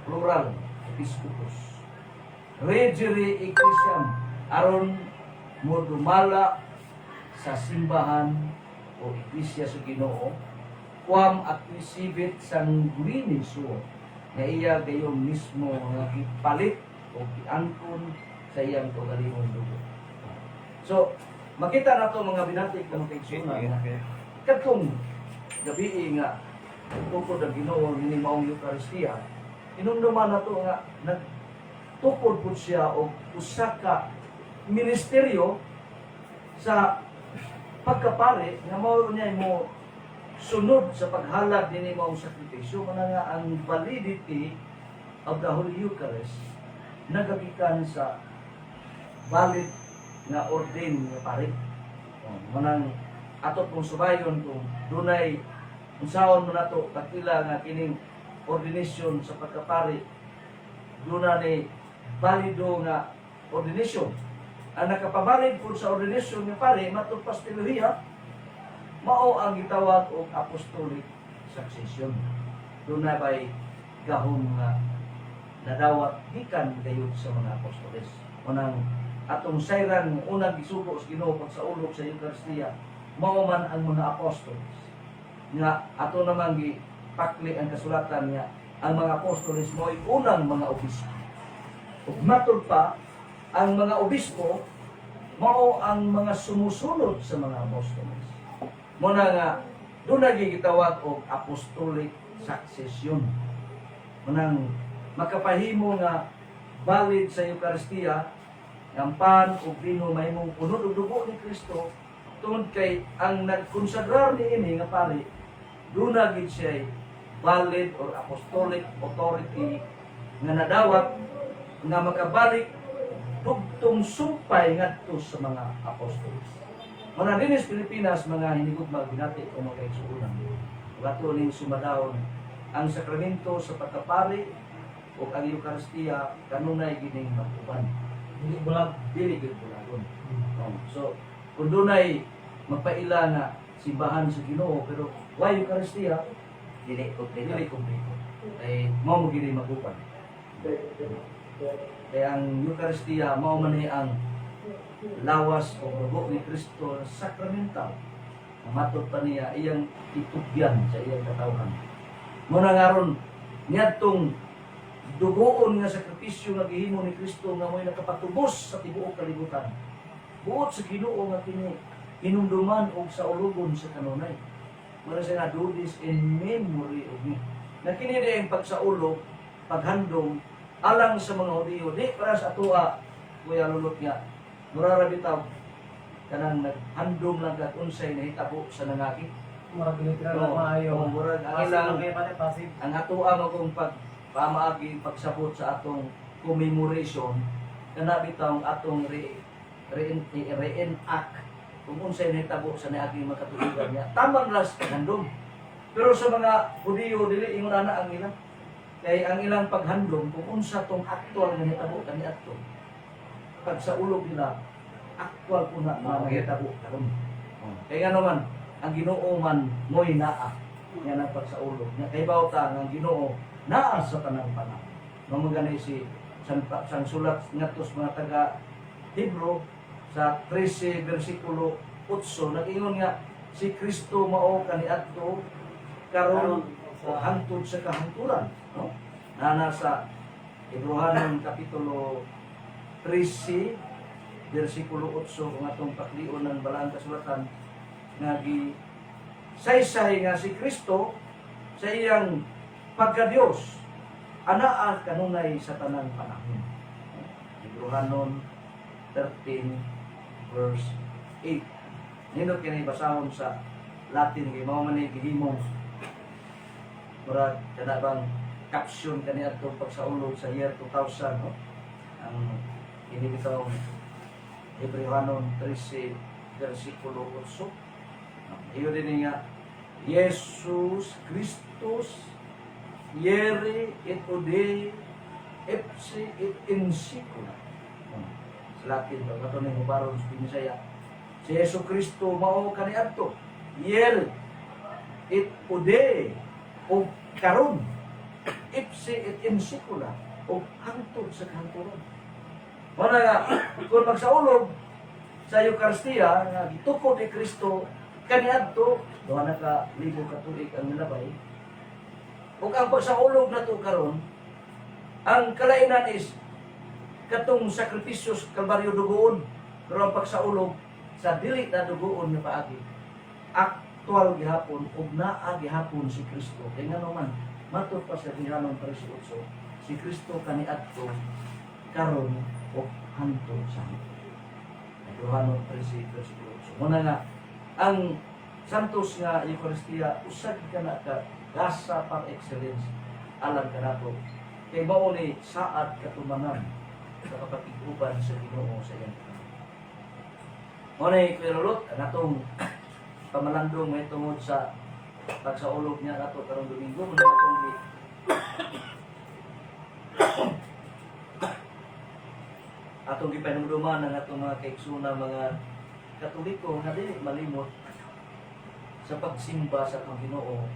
B: Plural, episcopos. "Regere ecclesiam," aron mo dumala sa simbahan o iglesia sa Ginoo, "quam acquisivit sanguine suo," nga iya gayong mismo nga gipalit o giangkon sa iyang kaugalingong dugo. So, makita nato, mga binatik ng kaigsuonan, kadtong gabi nga tukod ang Ginoo ni maong Eucharistia, Hinumduman nato nga nagtukod pud siya og usa ka ministeryo sa pagkapare nga mao niya mo sunod sa paghalad dinhi maong sakripisyo. Mao nga ang validity of the Holy Eucharist nagagikan sa valid nga ordained nga pare. Oh, mao nang ato pong subayon kung dunay unsaon mo nato pagpila nga kining ordination sa pagkapari duna ni valido nga ordination. Ang nakapabalid po sa ordination nga pare matud pa sa teolohiya mao ang gitawag og apostolic succession. Duna bay gahom nga nadawat gikan gayud sa mga apostoles. Unang atong sayran, unang gisugo sa Ginoo pagsaulog sa Eucharistia mao man ang mga apostoles, nga ato namang gipakli ang kasulatan nga ang mga apostoles mo'y unang mga obispo. Ug matud pa ang mga obispo mao ang mga sumusunod sa mga apostoles. Mao na nga doon na gitawag og apostolic succession. Munang makapahimo nga valid sa Eucharistia ang pan ug bino mahimong unod og dugo ni Kristo tungod kay ang nagkonsagrar niini nga pari duna gid siya valid or apostolic authority nga nadawat nga makabalik dugtong sumpay ngadto sa mga apostoles. Muna dinhi sa Pilipinas, mga hinigugma, binati o mga kaigsuonan, ug ato ning sumadawon ang sakramento sa pagkapari o ang Eucharistia kanunay gining mag-uban.
A: Dili bulag.
B: Dili gyud bulagon. Oh, so kung dunay magpaila nga simbahan sa Ginoo pero why Eucharistia,
C: Dili kompleto.
B: dili kompleto. Kay mao mo gini magupan. Kaya ang Eucharistia mao man ni ang lawas o dugo ni Kristo sakramental. Matod pa niya iyang itugyan sa iyang katawhan. Mao na nga aron niadtong dugoon nga sakripisyo nga gihimo ni Kristo nga mo'y nakapatubos sa tibuok kalibutan. Buot sa Ginoo nga kini hinumduman og saulugon sa kanunay. Mura siya nga, "Do this in memory of me." Na kini di ang pagsaulog, paghandom, alang sa mga Hudiyo, di para sa atoa, Kuya Lulot, nga mura ra bitaw kanang naghandom lang kag unsay nahitabo sa nangagi.
A: Murag literal na
B: Oo,
A: maayo.
B: oo, murag ang
A: Passive
B: ilang
A: lang kayo pare, passive.
B: Ang atoa mo kung pag pamaagi pagsabot sa atong commemoration kana bitaw ang atong re, re, reenact kung unsay nahitabo sa niaging mga katuigan niya tamang las paghandom. Pero sa mga Hudiyo dili ingon ana ang ilang, kay ang ilang paghandom kung unsa tong aktual nga nahitabo kaniadto, pag sa ulog nila aktual po na nga nahitabo karon. Kay nga naman ang Ginoo man mo'y naa nga nagpagsaulog nya kay bawta nga ang Ginoo naa sa tanang panahon. Mao man gani si san sulat ngadto sa mga taga Hebro sa 13 bersikulo 8 nag-ingon nga si Kristo mao kaniadto, karon o hangtod sa kahangturan, no? Na nasa Hebrohanon kapitulo 13 bersikulo 8 kung atong paklion ng balaang kasulatan nga gi saysay nga si Kristo sa iyang pagka-Diyos anaa kanunay sa tanang panahon. Hebrohanon 13 verse 8. Nindot kini basahon sa Latin kay mao man ni gihimong murag kana bang caption kani adtong pagsaulog sa year 2000, no? Ang kini bitawng Hebreohanon 13 versikulo 8. Iyo din nga Jesus Christus ieri et hodie ipse et in saecula. Sa Latin ba kato ning hubaron sa Binisaya. Si Yesu Kristo mao kaniadto, ieri et hodie o karon, ipse et in saecula o hangtod sa kahangturan. Mao na nga kung magsaulog sa Eucharistia nga gitukod ni Kristo kaniadto 2,000 ka tuig ang nilabay ug ang pagsaulog nato karon, ang kalainan is katong sakripisyo sa Kalbaryo dugoon, pero ang pagsaulog sa dili na dugoon nga paagi, aktual gihapon ug naa gihapon si Kristo, kay ngano man matud pa sa Hebreohanon 13:8. Si Kristo kaniadto, karon o hangtod sa hangtod. Rohano 13 versikulo 8. Muna nga ang Santos nga Eucharistia usag ka na ka gasa par excellence alang kanato kay mao ni saad katumanan sa kapakig-uban sa Ginoo sa iyang katawan. Mao ni, Kuya Lulot, ang atong pamalandong may tungod sa pagsaulog niya nato karong Domingo muna atong atong gipanumduman ang atong mga kaigsoona, mga Katoliko, nga dili malimot sa pagsimba sa atong Ginoo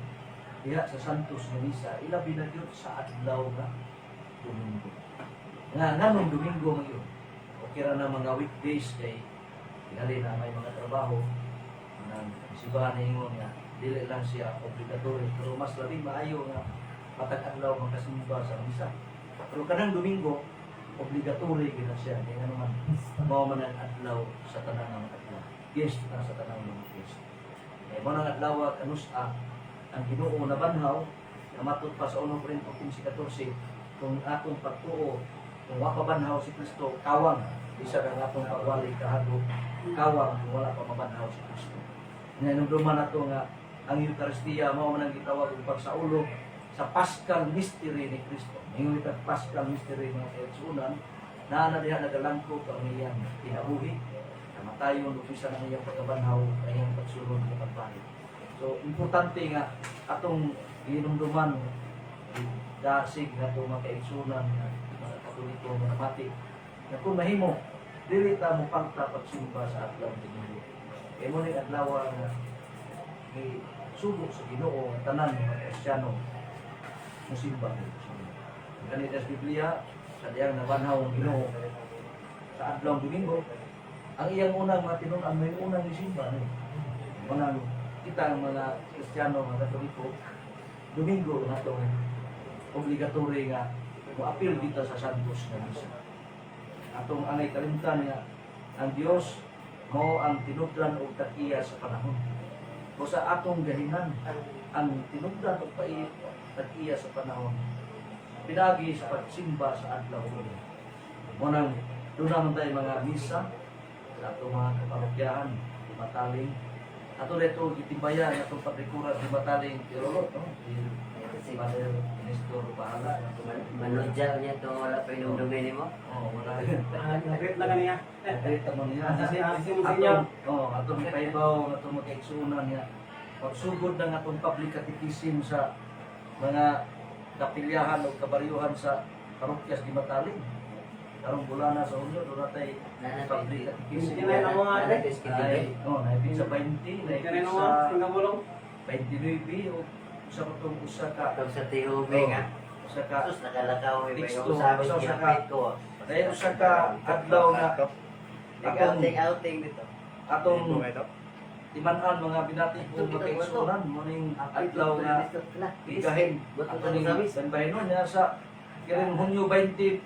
B: diha sa Santos nga Misa, ilabi na gyud sa adlaw nga Domingo. Nga nganong Domingo ngayon? Okay ra na mga weekdays kay tingali na may mga trabaho nang simbahan ingon nga dili lang siya obligatory, pero mas labing maayo nga matag adlaw makasimba sa misa. Pero kanang Domingo, obligatory gid na siya kay ngano man mao man ang adlaw sa tanan ng adlaw. Yes, na sa tanan ng guest. Kay mao nang adlaw kanus-a ang Ginoo nabanhaw na matud pa sa 1 Corinto 15:14, kung atong pagtuo, kung wa pa banhaw si Kristo, kawang bisa ang atong pagwali kahadlok, kawang kung wala pa mabanhaw si Kristo. Hinumduman nato nga ang Eucharistia mao man ang gitawag og pagsaulog sa Paschal Mystery ni Kristo. Ingon kita Paschal Mystery, mga kaigsuonan, naa na diha nagalangkop ang iyang kinabuhi, kamatayon ug bisan ang iyang pagkabanhaw, ang iyang pagsulod sa pagbahin. So importante nga atong gihinumduman, dasig nga atong mga kaigsuonan nga mga Katoliko, mga mati, nga kung mahimo dili ta mo pangta pagsimba sa adlaw Domingo. Kay mo ning adlaw nga ni sugo sa Ginoo ang tanan ng mga Kristiyano musimba sa Ginoo. Gani sa Biblia, sa diyang nabanhaw ang Ginoo sa adlaw Domingo, ang iyang unang mga tinun-an may unang isimba ni. Unang kita ang mga Kristiyano, mga Katoliko, Domingo na to obligatory nga moapil dito sa Santos nga Misa. Atong angay kalimtan nga ang Dios mao ang tinubdan og tag-iya sa panahon. O sa atong gahinan ang tinubdan og tag-iya sa panahon pinaagi sa pagsimba sa adlaw Domingo. Mo nang doon naman tayo mga misa sa atong mga kaparokyahan, Dimataling. Ato dito gitimbayan atong patrikuran Dimataling Irolot, no? Si Father Nestor Bahala.
C: Manudya niya to, wala pa yung dumini mo.
B: Oh, wala.
A: Ah, nag-greet na kaniya.
B: Nagreet mo niya.
A: Asa si asa si Monsignor.
B: Atong, oh, atong ipahibaw, atong magkaigsuonan niya. Pagsugod ng atong public catechism sa mga kapilyahan o kabaryuhan sa parokya sa Dimataling. Karong bulana sa Hunyo, doon natay public catechism.
A: Hindi na mga
B: Ay, oh, naipit sa 20, naipit
A: Kanino
B: sa
A: nga singabulong.
B: 29 o sa katong usa ka
C: Pag sa tihubing ha.
B: usa ka
C: Sus, nakalakaw eh.
B: Teksto,
C: Yung sabi
B: basta usa ka-
C: kinapit ko.
B: Dahil usa ka adlaw nga atong
C: Outing, outing dito.
B: atong timan-an, mga binati ko makaigsuonan, mo ning adlaw nga igahin ato ning banbahinon niya sa kiring Hunyo 20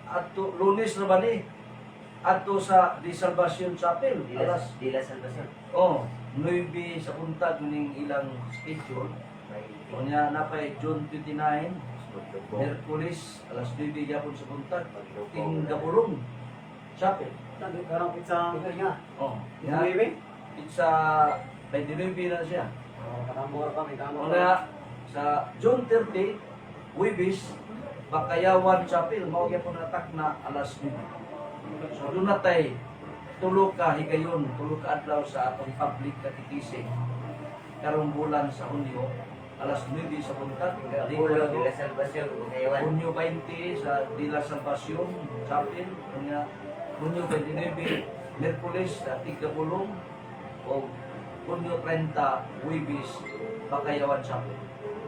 B: adto, Lunes na ba ni, adto sa Di Salvacion Chapel alas
C: Dila Salvacion.
B: oh 9 sa buntag ning ilang schedule. Unya napay June 29, Merkulis, alas 9 gyapon sa buntag, Tinggabulong Chapel.
A: Sabi karong pizza.
B: Oh,
A: Pizza
B: ya,
A: baby.
B: it's 29 na siya.
A: Oh, katambor pa may tamo.
B: Una, sa June 30, Huwebes, Bakayawan Chapel, mao gyapon attack na alas 9. So doon na tay tulo ka higayon, tulo ka adlaw sa atong public catechism karong bulan sa Hunyo, alas 9 sa buntag.
C: Ulo, Dila Salvacion, Bakayawan.
B: Hunyo 20 sa De La Salvacion Chapel, unya Hunyo 29, Merkules sa Tigabulong, o Hunyo 30, Huwebes, Bakayawan Chapel.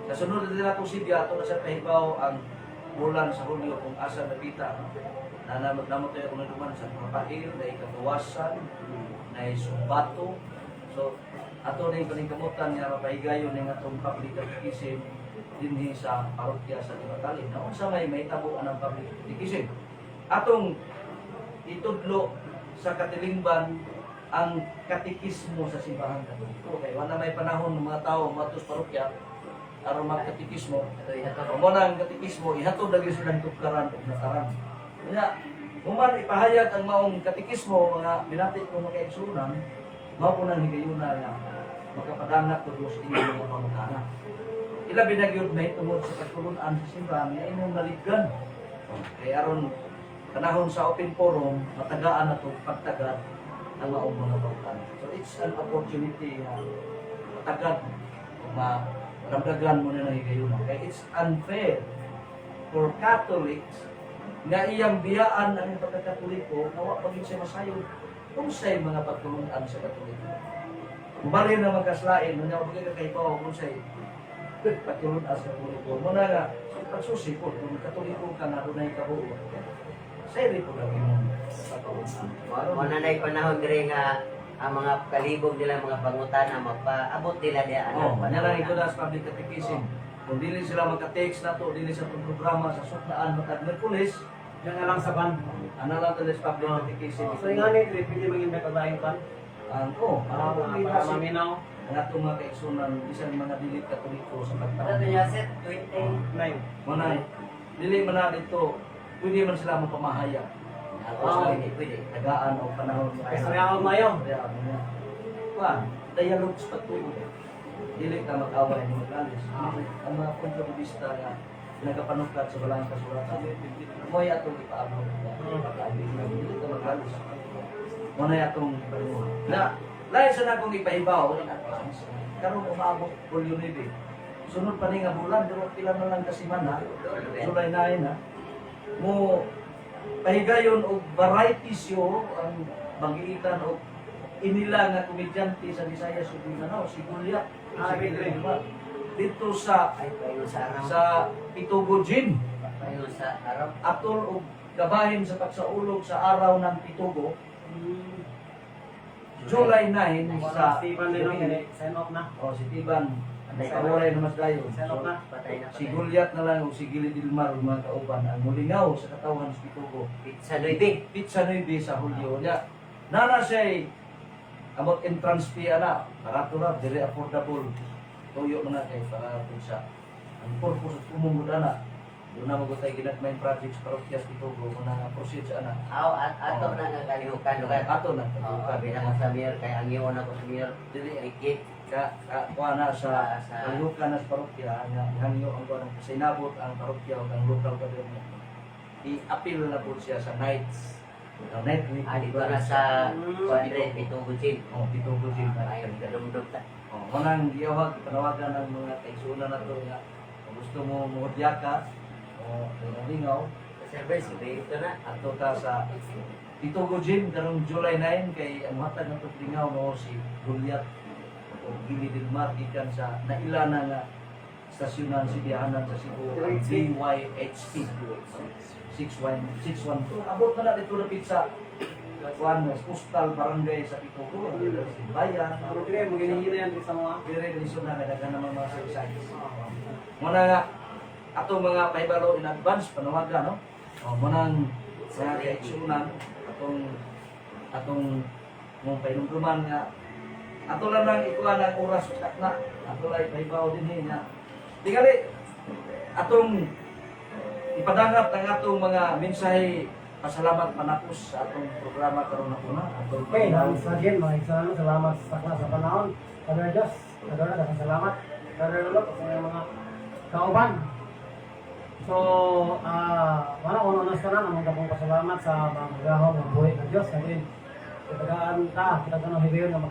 B: Sa sunod na din atong Sibya, ato na sa pahibaw ang bulan sa Hunyo kung asa napita. No? Nanamot namot tayo kung naduman sa Rafael, na ikagawasan, na Sumbato. So, ato na yung paningkamutan nga mapahigayon ng atong public catechism dinhi sa parokya sa Dimataling. Na unsa may mahitabo anang public catechism? Atong itudlo sa katilingban ang katekismo sa Simbahan Katoliko. Kay wala may panahon ng mga tao matos parokya. Aron magkatikismo.
C: Ito ihatod.
B: Mo na ang katikismo, ihatod lagi silang tugkaran ug nakaran. Kaya, human ipahayag ang maong katikismo, mga binati ko mga kaigsunan, mao po nang higayuna nga makapadangat ko sa inyong mga pamukana. Ilabi na gyud may tungod sa pagtulunan sa simbahan nga imong naliggan. Kay aron panahon sa open forum, matagaan na itong pagtagad ang maong mga pamukana. So it's an opportunity nga matagad o maramdagan mo na ng higayuna. Kaya it's unfair for Catholics nga iyang biyaan ang pagkakatoliko nga wa pa gyud siya masayod unsay mga pagtulunan sa Katoliko. Mubalhin na magkaslain, nga wa gyud kaibaw unsay pagtulunan sa Katoliko. Muna nga pagsusi ko kung Katoliko ka nga dunay kabuo. Sayri po lang imong pagtulunan.
C: Mo na na'y panahon dire nga ang mga kalibog nila, mga pangutana, magpaabot nila diya
B: Oh,
C: anang
B: kanya lang ito
C: panahon.
B: na sa public catechism. Kung dili sila magka-text na to, dili sa itong programa sa Sukdaan matag Merkulis,
A: Diyan na lang sa ban.
B: ana lang to sa public catechism.
A: So yung ano, pwede mag-invite ang laing ban.
B: Ang oh,
A: Para,
B: para
A: para maminaw.
B: ang atong mga kaigsunan bisan mga dili Katoliko sa
C: Ano
B: pagtaon.
C: to niya, sir? 29.
B: Manay, dili man na dito, pwede man sila mapamahayag. Ako
C: Oh,
B: sa
C: pwede, pwede.
B: tagaan o panahon.
A: Kaya sa mayo.
B: Kaya ano niya. Kuan, dialogue sa pagtuo. Dili ta mag-away ni mag-alis. Ang mga punto de vista nga nagapanungkat sa balang kasulatan. Mo'y atong ipaabot. Dili ta mag-alis. Mo na atong ipahibaw. Na, lain sa nakong ipahibaw in advance. Karon umaabot Hulyo 9. Sunod pa ni nga bulan, pero pila na lang kasi man ha. July 9 ha. Mo pahigayon og variety show ang banggiitan og inila nga komedyante sa Visayas ug Mindanao si Goliath.
A: Ah,
B: Si
A: Pedro.
B: Goliath. Dito sa
C: Ay, payo sa araw.
B: sa Pitugo Gym
C: Payo sa araw.
B: atol og gabahin sa pagsaulog sa araw ng Pitugo, July 9
A: Sa
B: sa
A: Steven din, no? Kaya sign off na.
B: Oh, si Tiban. Kawalay na mas dayon.
A: Sign off na.
C: Patay na,
B: Si
C: patay.
B: Goliath na lang o si Gili Dilmar ug mga kauban ang mulingaw sa katawhan sa Pitugo.
C: Pizza Nueve.
B: Pizza 9 sa Hulyo niya. Nana siya amot entrance fee ana, barato ra, very affordable. Tuyo man na kay para po sa ang purpose of kumungod ana. Doon na magutay ginagmay projects parokya sa Pitugo mo na proceed sa ana.
C: Aw, at ato na nga kalihukan lugar.
B: Ato na
C: Oo,
B: kalihukan.
C: bilang sa mayor kay ang iyon ako sa mayor.
B: Dili
C: Ikit.
B: ka ka kuha na sa kalihukan na sa parokya nga hangyo ang kuha sa inabot ang parokya o ang local government. I-appeal na po siya sa nights. Ang nightly
C: Ah, dito na sa Kuandre, Pitugo Gym.
B: Oh, Pitugo Gym.
C: Ay, kadumdum ta.
B: Oh, manang giyawag panawagan ng mga kaigsunan nato nga kung gusto mo muhudya ka o lingaw,
C: Service, dito na.
B: adto ta sa Pitugo Gym karong July 9 kay ang hatag ng lingaw mo si Goliath o Gili del Mar gikan sa nailana nga stasyonan si biyahanan sa Cebu ang BYHP 61 612. Abot na na dito na pizza kuan postal barangay sa Pitugo, bayan.
A: Pero dire, maghinihina yan sa mga.
B: Dire lisod na kay daghan naman mga services. Muna nga ato mga pahibalo in advance panawagan, no. O munang sa kaigsunan atong atong mong pahinumduman nga ato lang lang ikuha ang oras sa takna, ato lang ipahibaw din nga tingali atong ipadangat ang atong mga mensahe pasalamat manapos sa atong programa karon na una atong
A: Okay, once again, mga igsoon, salamat sa takna sa panahon. Father Diyos, Father na, salamat. Father Lolo, sa inyong mga kauban. So, wala ko unas ka na, namang kapong pasalamat sa mga magahom ng buhay ng Diyos. Kasi, kitagaan ta, kita ng higayon na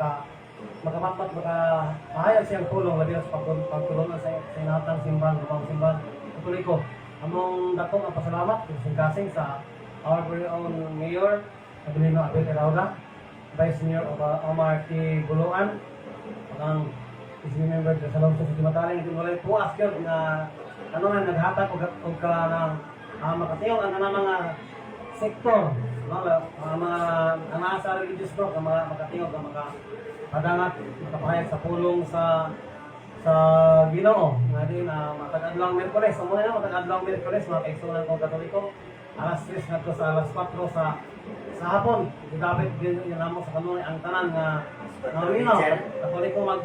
A: makamatmat, makapahayag siyang tulong, labi na sa pagtulungan sa inatang simbahan, lumang simbahan, Katoliko. Among dako ang pasalamat, kasing sa our very own Mayor, Abelino Abel Erauda, Vice Mayor Omar T. Buluan, ang is member sa Salong sa Mataling, kung walay puas yun nga ano nga naghatag og ka ng makatiyong ang kanang mga sektor, no, ang mga ang mga sa religious group ang mga makatiyong ang maka padangat makapahayag sa pulong sa Ginoo nga din matag-adlaw Miyerkules. So muna na matag-adlaw Miyerkules, mga kaigsuonan kong Katoliko, alas 3 ngadto sa alas 4 sa Sa hapon, gidapit din yung namo sa kanunay ang tanan nga maminaw. Katoliko mag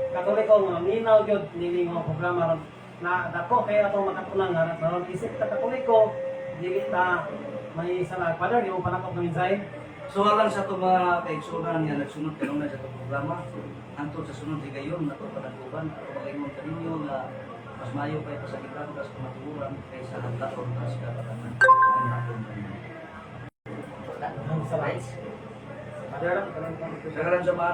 A: Katoliko nga maminaw gyud nining mga programa ron na dako kay atong makatunan nga ron isip ta Katoliko dili ta may sala. Father, di mo panakop ng mensahe?
B: So alang sa itong mga kaigsunan nga nagsunod kanunay sa itong programa, hantod sa sunod higayon nato panagkuban ako magaingon kaninyo nga mas maayo pa'y pasakitan tas kamatuoran kaysa haglaon tas kapatanan. Ang hapon kaninyo.
A: Salamat. Father,
B: Sa karan sa mga